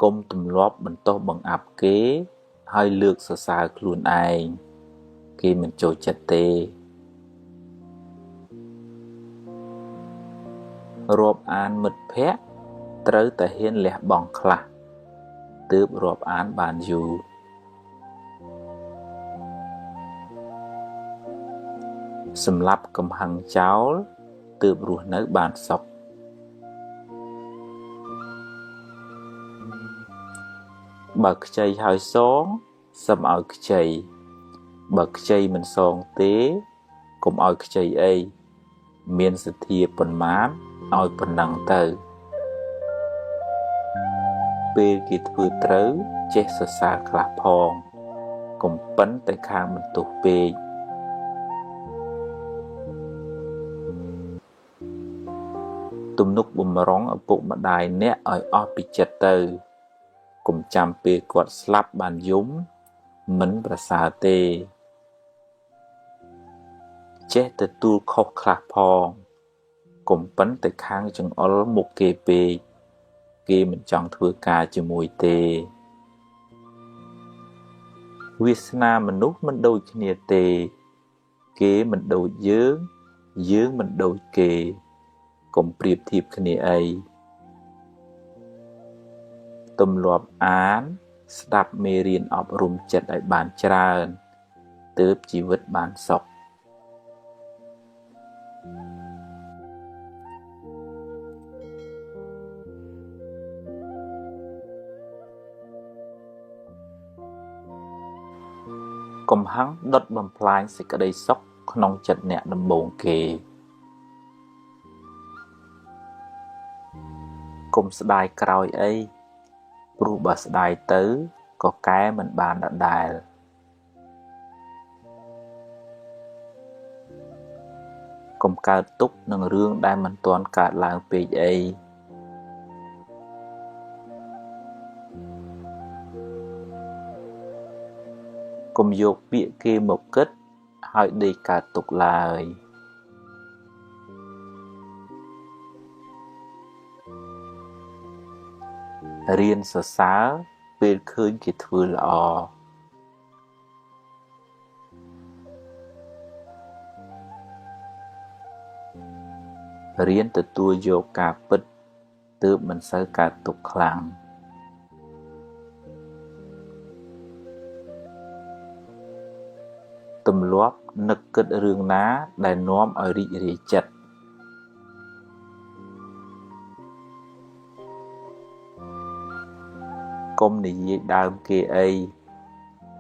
កុំទម្លាប់បន្ទោសបង្អាប់គេហើយលើកសរសើរខ្លួនឯងគេមិនចូលចិត្តទេរាប់អានមិត្តភក្តិត្រូវតែហ៊ានលះបង់ខ្លះទើបរាប់អានបានយូរសម្លាប់កំហឹងចោលទើបរស់នៅបានសុខបើខ្ចីហើយសងសុំឲ្យខ្ចីបើខ្ចីមិនសងទេកុំឲ្យខ្ចីអីមានសទ្ធាប៉ុន្មានឲ្យប៉ុណ្ណឹងទៅពេលគេធ្វើត្រូវចេះសរសើរខ្លះផងកុំប៉ិនតែខាងបន្ទោសពេកទំនុកបំរុងឪពុកម្ដាយអ្នកឲ្យអស់ពីចិត្តទៅកុំចាំពេលគាត់ស្លាប់បានយំមិនប្រសើរទេចេះទទួលខុសខ្លះផងកុំប៉ិនតែខាងចង្អុលមុខគេពេកគេមិនចង់ធ្វើការជាមួយទេវាសនាមនុស្សមិនដូចគ្នាទេគេមិនដូចយើងយើងមិនដូចគេកុំប្រៀបធៀបគ្នាអីទម្លាប់អានស្ដាប់មេរៀនអប់រំចិត្តឲ្យបានច្រើនទើបជីវិតបានសុខកំហឹងដុតបំផ្លាញសេចក្តីសុខក្នុងចិត្តអ្នកដំបូងគេកុំស្ដាយក្រោយអីព្រោះបើស្ដាយទៅក៏កែមិនបានដដែលកុំកើតទុក្ខនឹងរឿងដែលមិនទាន់កើតឡើងពេកអីកុំយកពាក្យគេមកគិតហើយដេកកើតទុក្ខឡើយរៀនសរសើរពេលឃើញគេធ្វើល្អរៀនទទួលយកការពិតទើបមិនសូវកើតទុក្ខខ្លាំងទម្លាប់នឹកគិតរឿងណាដែលនាំឲ្យរីករាយចិត្តកុំនិយាយដើមគេអី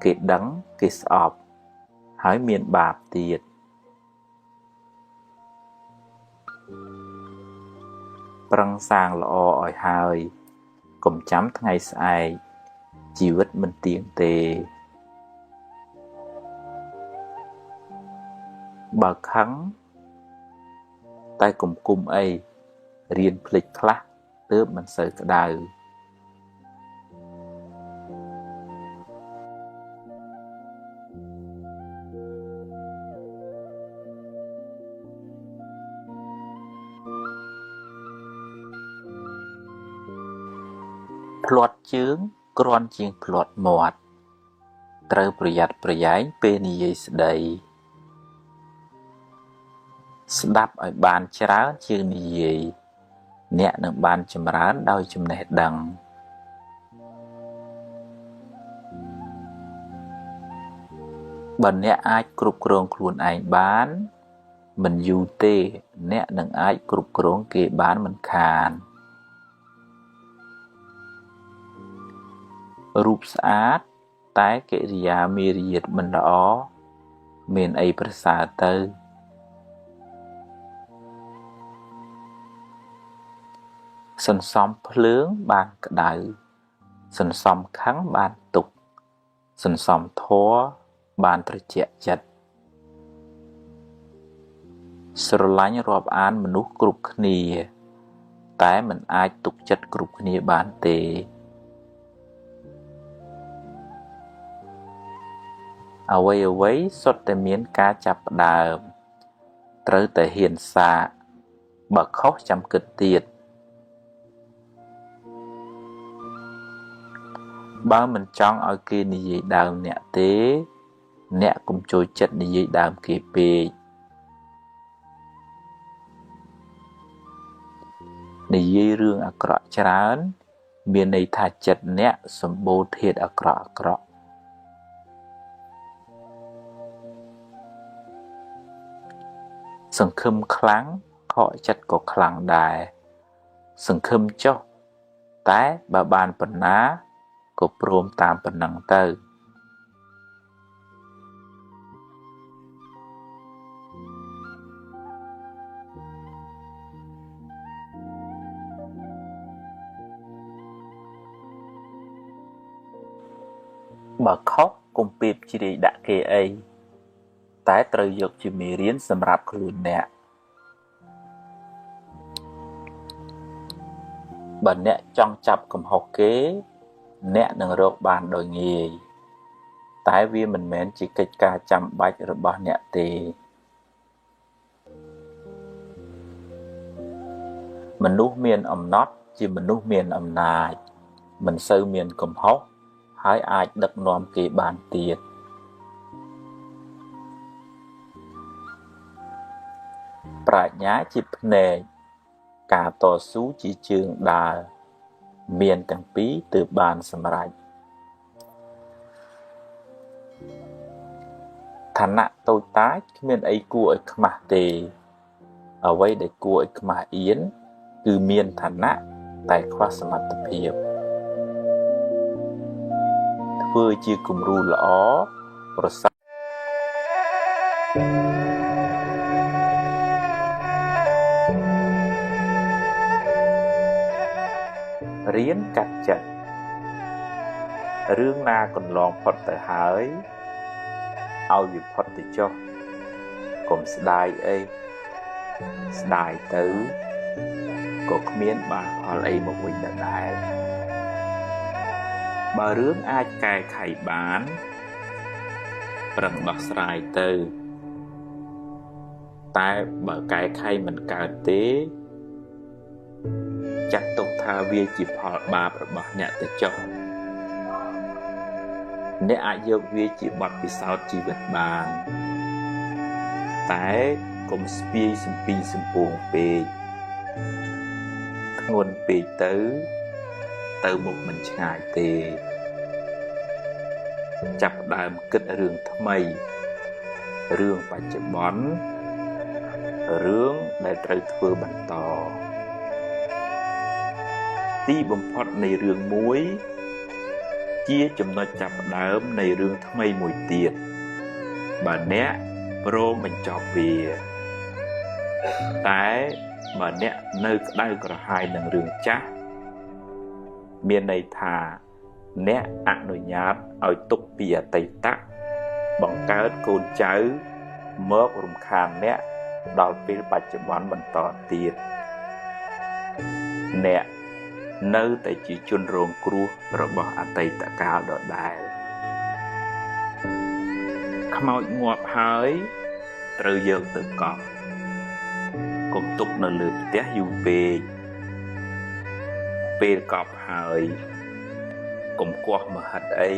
គេដឹងគេស្អប់ហើយមានបាបទៀតប្រឹងសាងល្អឲ្យហើយកុំចាំថ្ងៃស្អែកជីវិតមិនទៀងទេបើខឹងតែកុំគុំអីរៀនភ្លេចខ្លះទើបមិនសូវក្តៅភ្លាត់ជើងគ្រាន់ជាងភ្លាត់មាត់ត្រូវប្រយ័ត្នប្រយែងពេលនិយាយស្ដីស្ដាប់ឲ្យបានច្រើនជាងនិយាយអ្នកនឹងបានចម្រើនដោយចំណេះដឹងបើអ្នកអាចគ្រប់គ្រងខ្លួនឯងបានមិនយូរទេអ្នកនឹងអាចគ្រប់គ្រងគេបានមិនខានរូបស្អាតតែកិរិយាមារយាទមិនល្អ មានអីប្រសើរទៅសន្សំភ្លើងបានក្តៅសន្សំខឹងបានទុក្ខសន្សំធម៌បានត្រជាក់ចិត្តស្រឡាញ់រាប់អានមនុស្សគ្រប់គ្នាតែមិនអាចទុកចិត្តគ្រប់គ្នាបានទេអ្វីៗសុទ្ធតែមានការចាប់ផ្ដើមត្រូវតែហ៊ានសាកបើខុសចាំគិតទៀតបើមិនចង់ឲ្យគេនិយាយដើមអ្នកទេអ្នកកុំចូលចិត្តនិយាយដើមគេពេកនិយាយរឿងអាក្រក់ច្រើនមានន័យថាចិត្តអ្នកសម្បូរធាតុអាក្រក់ៗសង្ឃឹមខ្លាំងខកចិត្តក៏ខ្លាំងដែរសង្ឃឹមចុះតែបើបានប៉ុណ្ណាក៏ព្រមតាមប៉ុណ្ណឹងទៅបើខុសកុំពេបជ្រាយដាក់គេអីតែត្រូវយកជាមេរៀនសម្រាប់ខ្លួនអ្នកបើអ្នកចង់ចាប់កំហុសគេអ្នកនឹងរកបានដោយងាយតែវាមិនមែនជាកិច្ចការចាំបាច់របស់អ្នកទេមនុស្សមានអំណត់ជាមនុស្សមានអំណាចមិនសូវមានកំហុសហើយអាចដឹកនាំគេបានទៀតប្រាជ្ញាជាភ្នែកការតស៊ូជាជើងដើរមានទាំងពីរទើបបានសម្រេចឋានៈតូចតាចគ្មានអីគួរឲ្យខ្មាស់ទេអ្វីដែលគួរឲ្យខ្មាស់អៀនគឺមានឋានៈតែខ្វះសមត្ថភាពធ្វើជាគំរូល្អប្រសើររៀនកាត់ចិត្តរឿងណាកន្លងផុតទៅហើយឲ្យវាផុតទៅចុះកុំស្ដាយអីស្ដាយទៅក៏គ្មានបានផលអីមកវិញដដែលបើរឿងអាចកែខៃបានប្រឹងដោះស្រាយទៅតែបើកែខៃមិនកើតទេចាត់ទុកថាវាជាផលបាបរបស់អ្នកទៅចុះអ្នកអាចយកវាជាបទពិសោធន៍ជីវិតបានតែកុំស្ពាយសំពីងសំពួងពេកធ្ងន់ពេកទៅមុខមិនឆ្ងាយទេចាប់ផ្ដើមគិតរឿងថ្មីរឿងបច្ចុប្បន្នរឿងដែលត្រូវធ្វើបន្តទីបំផុតនៃរឿងមួយជាចំណុចចាប់ផ្ដើមនៃរឿងថ្មីមួយទៀតបើអ្នកព្រមបញ្ចប់វាតែបើអ្នកនៅក្តៅក្រហាយនឹងរឿងចាស់មានន័យថាអ្នកអនុញ្ញាតឲ្យទុកពីអតីតបង្កើតកូនចៅមករំខានអ្នកដល់ពេលបច្ចុប្បន្នបន្តទៀតអ្នកនៅតែជាជនរងគ្រោះរបស់អតីតកាលដដែលខ្មោចងាប់ហើយត្រូវយកទៅកប់កុំទុកនៅលើផ្ទះយូរពេកពេលកប់ហើយកុំគាស់មហិតអី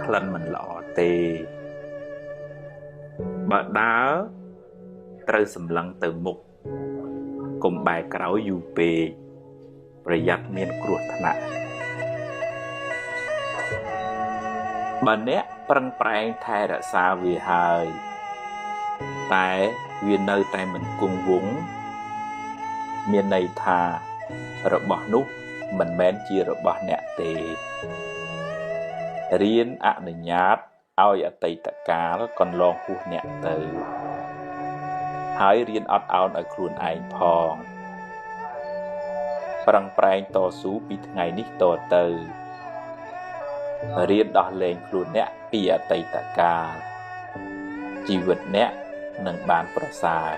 ក្លិនមិនល្អទេបើដើរត្រូវសម្លឹងទៅមុខកុំបែរក្រោយយូរពេកប្រយ័ត្នមានគ្រោះថ្នាក់បើអ្នកប្រឹងប្រែងថែរក្សាវាហើយតែវានៅតែមិនគង់វង្សមានន័យថារបស់នោះមិនមែនជារបស់អ្នកទេរៀនអនុញ្ញាត ឲ្យអតីតកាលកន្លងហួសអ្នកទៅហើយរៀនអត់ឱនឲ្យខ្លួនឯងផងប្រឹងប្រែងតស៊ូពីថ្ងៃនេះតទៅរៀនដោះលែងខ្លួនអ្នកពីអតីតកាលជីវិតអ្នកនឹងបានប្រសើរ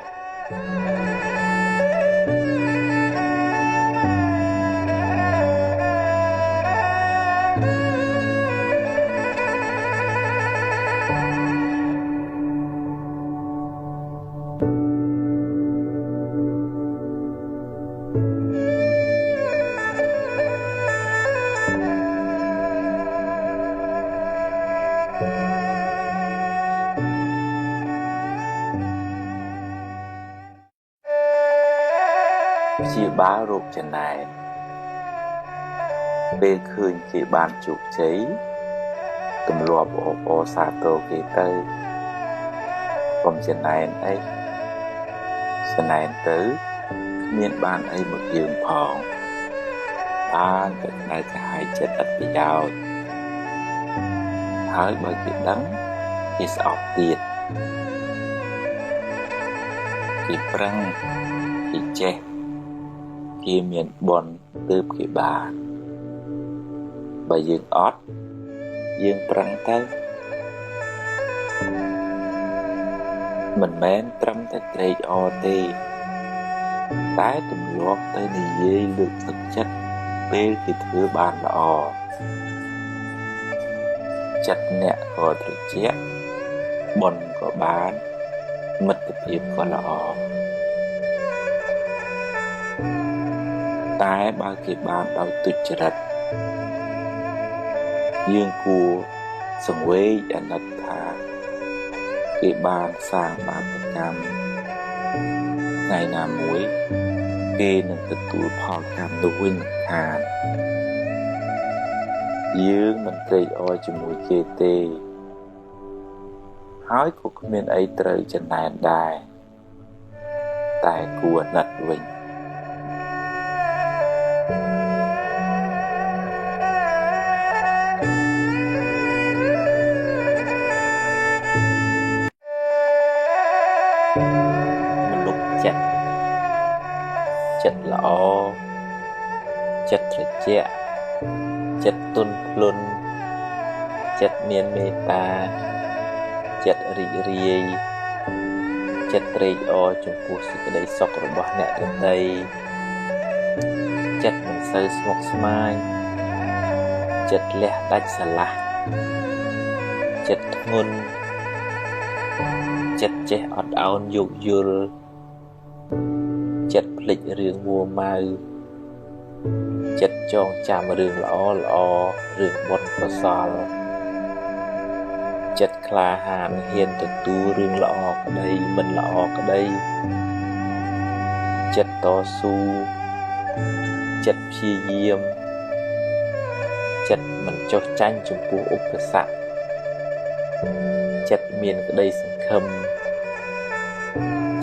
ព្យាបាលរោគចំណែនពេលឃើញគេបានជោគជ័យទម្លាប់អបអរសាទរគេទៅកុំចំណែនអីចំណែនទៅគ្មានបានអីមកយើងផងបានតែក្តៅក្រហាយចិត្តអត់ប្រយោជន៍ហើយបើគេដឹងគេស្អប់ទៀតគេប្រឹងគេចេះគេមានបុណ្យទើបគេបានបើយើងអត់យើងប្រឹងទៅមិនមែនត្រឹមតែត្រេកអរទេតែទម្លាប់ទៅនិយាយលើកទឹកចិត្តពេលគេធ្វើបានល្អចិត្តអ្នកក៏ត្រជាក់បុណ្យក៏បានមិត្តភាពក៏ល្អតែបើគេបានដោយទុច្ចរិតយើងគួរសង្វេគអាណិតថាគេបានសាងបាបកម្មថ្ងៃណាមួយគេនឹងទទួលផលកម្មនោះវិញមិនខានយើងមិនត្រេកអរជាមួយគេទេហើយក៏គ្មានអីត្រូវចំណែនដែរតែគួរអាណិតវិញចិត្តល្អចិត្តត្រជាក់ចិត្តទន់ភ្លន់ចិត្តមានមេត្តាចិត្តរីករាយចិត្តត្រេកអរចំពោះសេចក្តីសុខរបស់អ្នកដទៃចិត្តមិនសូវស្មុគស្មាញចិត្តលះដាច់ស្រឡះចិត្តធ្ងន់ចិត្តចេះអត់ឱនយោគយល់ចិត្តភ្លេចរឿងមួម៉ៅចិត្តចងចាំរឿងល្អល្អរឿងបុណ្យកុសលចិត្តក្លាហានហ៊ានទទួលរឿងល្អក្តីមិនល្អក្តីចិត្តតស៊ូចិត្តព្យាយាមចិត្តមិនចុះចាញ់ចំពោះឧបសគ្គចិត្តមានក្តីសង្ឃឹម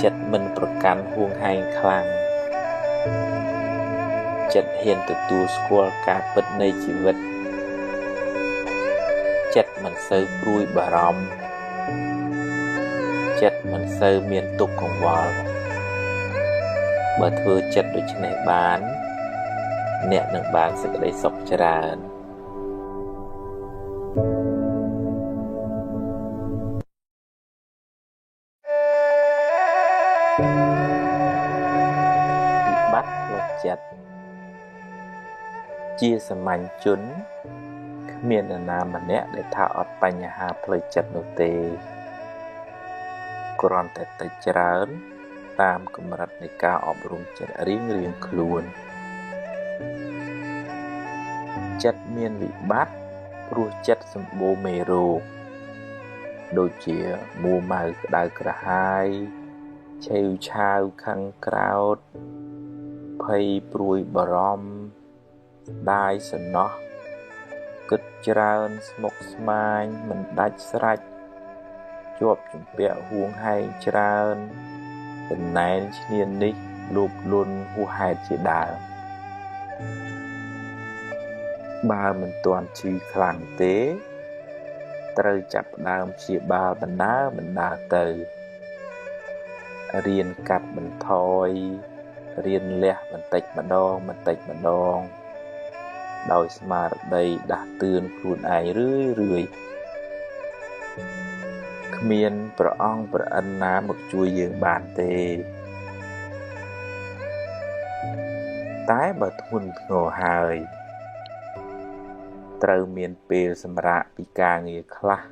ចិត្តមិនប្រកាន់ហួងហែងខ្លាំងចិត្តហ៊ានទទួលស្គាល់ការពិតនៃជីវិតចិត្តមិនសូវព្រួយបារម្ភចិត្តមិនសូវមានទុក្ខកង្វល់បើធ្វើចិត្តដូច្នេះបានអ្នកនឹងបានសេចក្តីសុខច្រើនវិបត្តិផ្លូវចិត្តជាសាមញ្ញជនគ្មាននរណាម្នាក់ដែលថាអត់បញ្ហាផ្លូវចិត្តនោះទេគ្រាន់តែតិចច្រើនតាមកម្រិតនៃការអប់រំចិត្តរៀងៗខ្លួនចិត្តមានវិបត្តិព្រោះចិត្តសម្បូរមេរោគដូចជាមួម៉ៅក្តៅក្រហាយឆេវឆាវខឹងក្រោធភ័យព្រួយបារម្ភស្ដាយសំណោះគិតច្រើនស្មុគស្មាញមិនដាច់ស្រេចជាប់ជំពាក់ហួងហែងច្រើនចំណែនឈ្នានីសលោភលន់ហួសហេតុជាដើមបើមិនទាន់ឈឺខ្លាំងទេ ត្រូវចាប់ផ្ដើមព្យាបាលបណ្ដើរៗទៅរៀនកាត់បន្ថយរៀនលះបន្តិចម្ដងៗដោយស្មារតីដាស់តឿនខ្លួនឯងរឿយៗគ្មានព្រះអង្គព្រះឥន្ទណាមកជួយយើងបានទេតែបើធ្ងន់ធ្ងរហើយត្រូវមានពេលសម្រាកពីការងារខ្លះ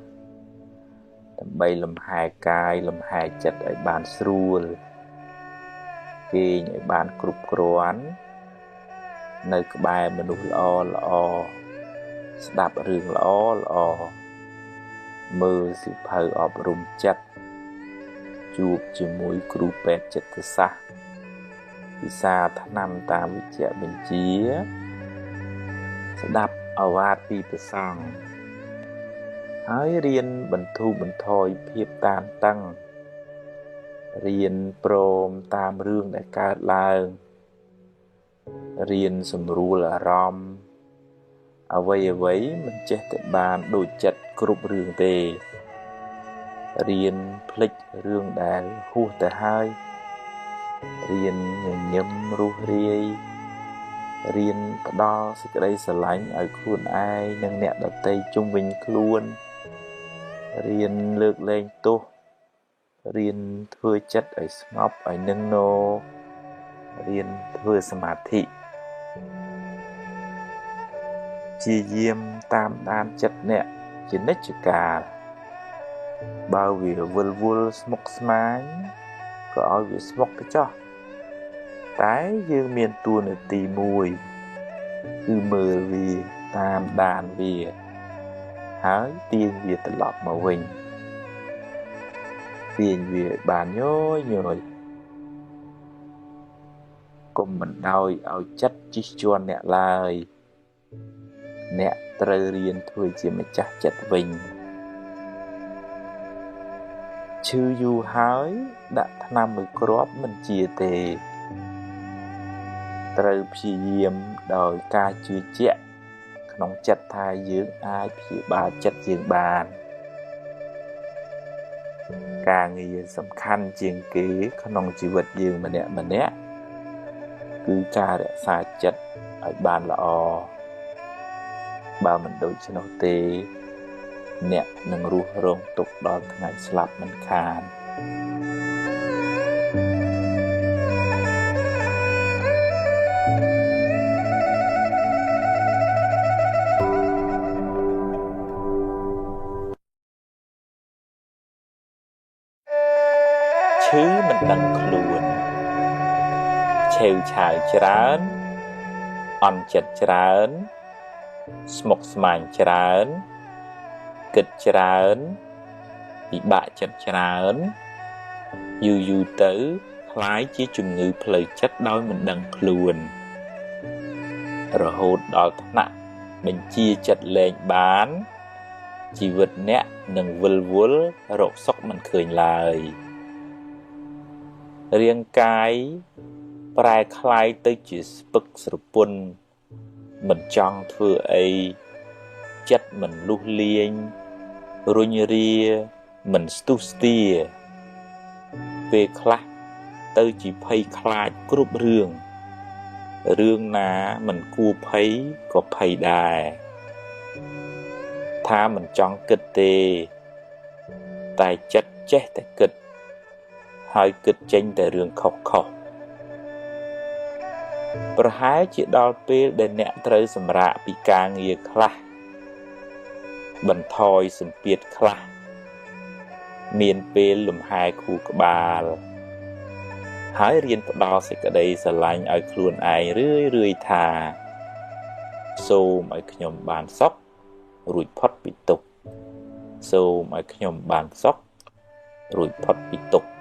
ដើម្បីលំហែកាយលំហែចិត្តឲ្យបានស្រួលគេងឲ្យបានគ្រប់គ្រាន់នៅក្បែរមនុស្សល្អៗស្ដាប់រឿងល្អៗមើលសៀវភៅអប់រំចិត្តជួបជាមួយគ្រូពេទ្យចិត្តសាស្ត្រពិសាថ្នាំតាមវិជ្ជបញ្ជាស្ដាប់ឱវាទពីព្រះសង្ឃហើយរៀនបន្ធូរបន្ថយភាពតានតឹងរៀនព្រមតាមរឿងដែលកើតឡើងរៀនសម្រួលអារម្មណ៍អ្វីៗមិនចេះតែបានដូចចិត្តគ្រប់រឿងទេរៀនភ្លេចរឿងដែលហួសទៅហើយរៀនញញឹមរស់រាយរៀនផ្ដល់សេចក្តីស្រឡាញ់ឲ្យខ្លួនឯងនិងអ្នកដទៃជុំវិញខ្លួនរៀនលើកលែងទោសរៀនធ្វើចិត្តឲ្យស្ងប់ឲ្យនឹងណរៀនធ្វើសមាធិជាយាមតាមដានចិត្តអ្នកជានិច្ចកាលបើវាវិលវល់ស្មុគស្មាញក៏ឲ្យវាស្មុគទៅចោះតែយើងមានតួនាទីមួយគឺមើលវាតាមដានវាហើយទាញវាត្រឡប់មកវិញទាញវាឲ្យបានញយៗកុំបណ្ដោយឲ្យចិត្តជិះជាន់អ្នកឡើយអ្នកត្រូវរៀនធ្វើជាម្ចាស់ចិត្តវិញឈឺយូរហើយដាក់ថ្នាំមួយគ្រាប់មិនជាទេត្រូវព្យាយាមដោយការជឿជាក់ក្នុងចិត្តថាយើងអាចព្យាបាលចិត្តយើងបានការងារសំខាន់ជាងគេក្នុងជីវិតយើងម្នាក់ៗគឺការរក្សាចិត្តឲ្យបានល្អបើមិនដូច្នោះទេអ្នកនឹងរស់រងទុក្ខដល់ថ្ងៃស្លាប់មិនខានឈឺមិនដឹងខ្លួនឆេវឆាវច្រើនអន់ចិត្តច្រើនស្មុគស្មាញច្រើនគិតច្រើនពិបាកចិត្តច្រើនយូរៗទៅក្លាយជាជំងឺផ្លូវចិត្តដោយមិនដឹងខ្លួនរហូតដល់ថ្នាក់បញ្ជាចិត្តលែងបានជីវិតអ្នកនឹងវិលវល់រកសុខមិនឃើញឡើយរាងកាយប្រែក្លាយទៅជាស្ពឹកស្រពន់មិនចង់ធ្វើអីចិត្តមិនលុះលាញរុញរាមិនស្ទុះស្ទាពេលខ្លះទៅជាភ័យខ្លាចគ្រប់រឿងរឿងណាមិនគួរភ័យក៏ភ័យដែរថាមិនចង់គិតទេតែចិត្តចេះតែគិតហើយគិតចេញតែរឿងខុសៗប្រហែលជាដល់ពេលដែលអ្នកត្រូវសម្រាកពីការងារខ្លះបន្ថយសម្ពាធខ្លះមានពេលលំហែខួរក្បាលហើយរៀនផ្ដល់សេចក្តីស្រឡាញ់ឲ្យខ្លួនឯងរឿយៗថាសូមឲ្យខ្ញុំបានសុខរួចផុតពីទុក្ខសូមឲ្យខ្ញុំបានសុខរួចផុតពីទុក្ខ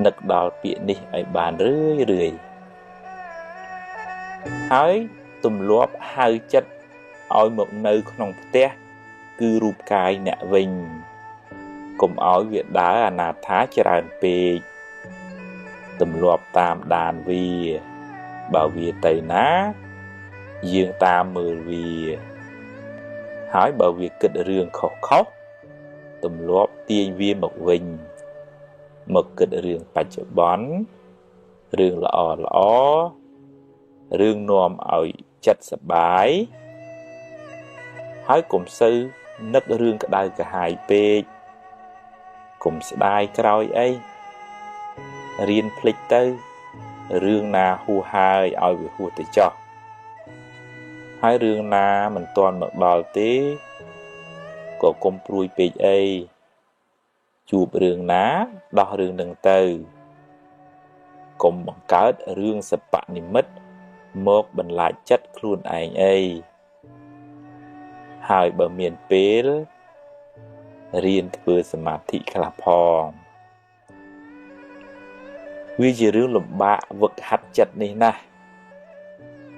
នឹកដល់ពាក្យនេះឲ្យបានរឿយៗហើយទម្លាប់ហៅចិត្តឲ្យមកនៅក្នុងផ្ទះគឺរូបកាយអ្នកវិញកុំឲ្យវាដើរអនាថាច្រើនពេកទម្លាប់តាមដានវាបើវាទៅណាយើងតាមមើលវា ហើយបើវាគិតរឿងខុសៗទម្លាប់ទាញវាមកវិញមកគិតរឿងបច្ចុប្បន្នរឿងល្អល្អរឿងនាំឲ្យចិត្តសប្បាយហើយកុំសូវនឹករឿងក្តៅក្រហាយពេកកុំស្ដាយក្រោយអីរៀនភ្លេចទៅរឿងណាហួសហើយឲ្យវាហួសទៅចោះហើយរឿងណាមិនទាន់មកដល់ទេក៏កុំព្រួយពេកអីជួបរឿងណាដោះរឿងនឹងទៅកុំបង្កើតរឿងសបនិមិត្តមកបន្លាចចិត្តខ្លួនឯងអីហើយបើមានពេលរៀនធ្វើសមាធិខ្លះផងវាជារឿងលំបាកវឹកហាត់ចិត្តនេះណាស់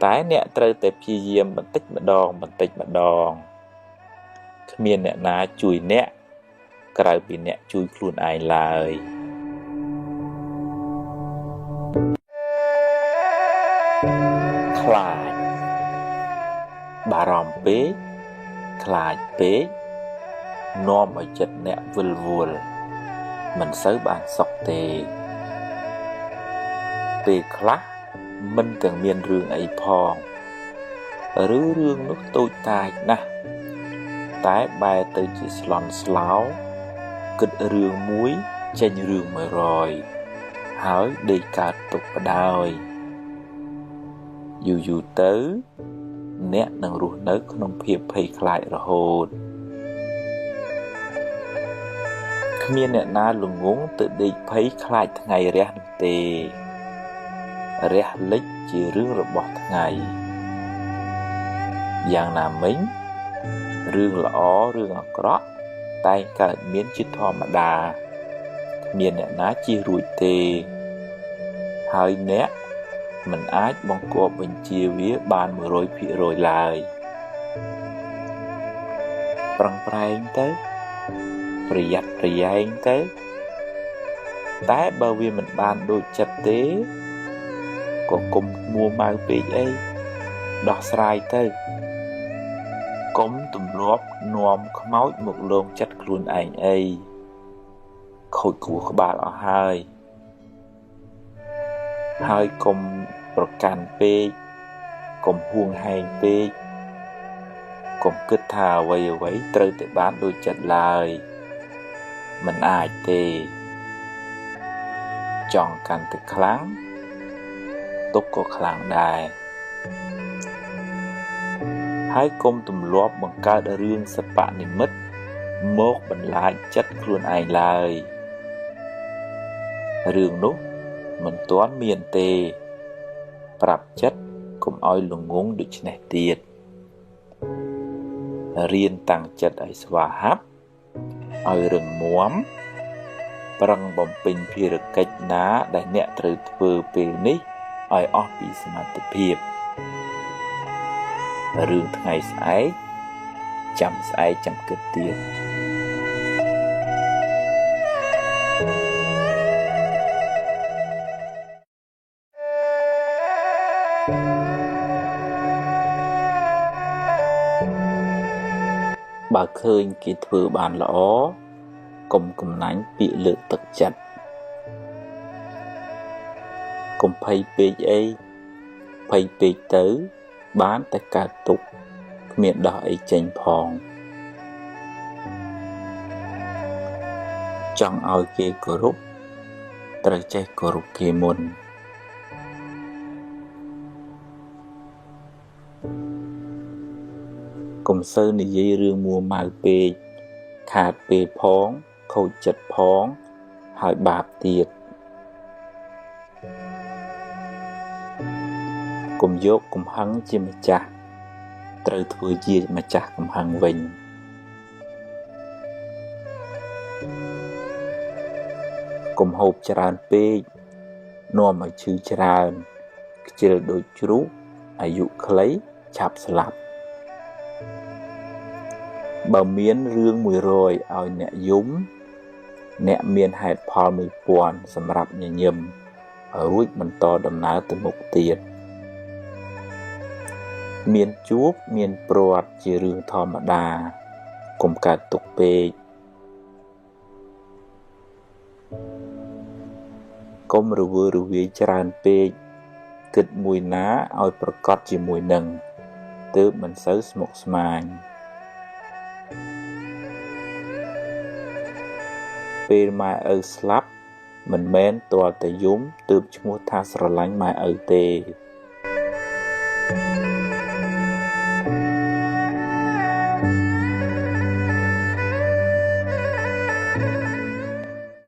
តែអ្នកត្រូវតែព្យាយាមបន្តិចម្ដងបន្តិចម្ដងគ្មានអ្នកណាជួយអ្នកក្រៅពីអ្នកជួយខ្លួនឯងឡើយខ្លាចបារម្ភពេកខ្លាចពេកនាំឲ្យចិត្តអ្នកវិលវល់មិនសូវបានសុខទេពេលខ្លះមិនទាំងមានរឿងអីផងឬរឿងនោះតូចតាចណាស់តែបែរទៅជាស្លន់ស្លោគិតរឿងមួយចេញរឿង100ហើយដេកកើតទុកបដ ாய் យូរយូរទៅអ្នកនឹងរស់នៅក្នុងភាពភ័យខ្លាចរហូតគ្មានអ្នកណាល្ងង់ទៅដេកភ័យខ្លាចថ្ងៃរះនោះទេរះលិចជារឿងរបស់ថ្ងៃយ៉ាងណាមិញរឿងល្អរឿងអាក្រក់តែងកើតមានជាធម្មតាគ្មានអ្នកណាជៀសរួចទេហើយអ្នកមិនអាចបង្គាប់បញ្ជាវាបាន 100% ឡើយប្រឹងប្រែងទៅប្រយ័ត្នប្រយែងទៅតែបើវាមិនបានដូចចិត្តទេក៏កុំមួម៉ៅពេកអីដោះស្រាយទៅកុំទម្លាប់នាំខ្មោចមកលងចិត្តខ្លួនឯងអីខូចខួរក្បាលអស់ហើយហើយកុំប្រកាន់ពេកកុំហួងហែងពេកកុំគិតថាអ្វីអ្វីត្រូវតែបានដូចចិត្តឡើយមិនអាចទេចង់កាន់តែខ្លាំងទុក្ខក៏ខ្លាំងដែរហើយកុំទម្លាប់បង្កើតរឿងសបនិមិត្តមកបន្លាចចិត្តខ្លួនឯងឡើយរឿងនោះមិនទាន់មានទេប្រាប់ចិត្តកុំឲ្យល្ងង់ដូច្នេះទៀតរៀនតាំងចិត្តឲ្យស្វាហាប់ឲ្យរឹងមាំប្រឹងបំពេញភារកិច្ចណាដែលអ្នកត្រូវធ្វើពេលនេះឲ្យអស់ពីសមត្ថភាពរឿងថ្ងៃស្អែកចាំស្អែកចាំគិតទៀតបើឃើញគេធ្វើបានល្អកុំកំណាញ់ពាក្យលើកទឹកចិត្តកុំភ័យពេកអីភ័យពេកទៅបានតែកើតទុក្ខគ្មានដោះអីចេញផងចង់ឲ្យគេគោរពត្រូវចេះគោរពគេមុនកុំសូវនិយាយរឿងមួម៉ៅពេកខាតពេលផងខូចចិត្តផងហើយបាបទៀតកុំយកកំហឹងជាម្ចាស់ត្រូវធ្វើជាម្ចាស់កំហឹងវិញកុំហូបច្រើនពេកនាំឲ្យឈឺច្រើនខ្ជិលដូចជ្រូកអាយុខ្លីឆាប់ស្លាប់បើមានរឿង100ឲ្យអ្នកយំអ្នកមានហេតុផល1000សម្រាប់ញញឹមរួចបន្តដំណើរទៅមុខទៀត មានជួបមានព្រាត់ជារឿងធម្មតា កុំកើតទុក្ខពេក កុំរវើរវាយច្រើនពេក គិតមួយណាឲ្យប្រកបជាមួយនឹង ទើបមិនសូវស្មុគស្មាញ ពេលម៉ែឪស្លាប់ មិនមែនទាល់តែយំទើបឈ្មោះថាស្រឡាញ់ម៉ែឪទេ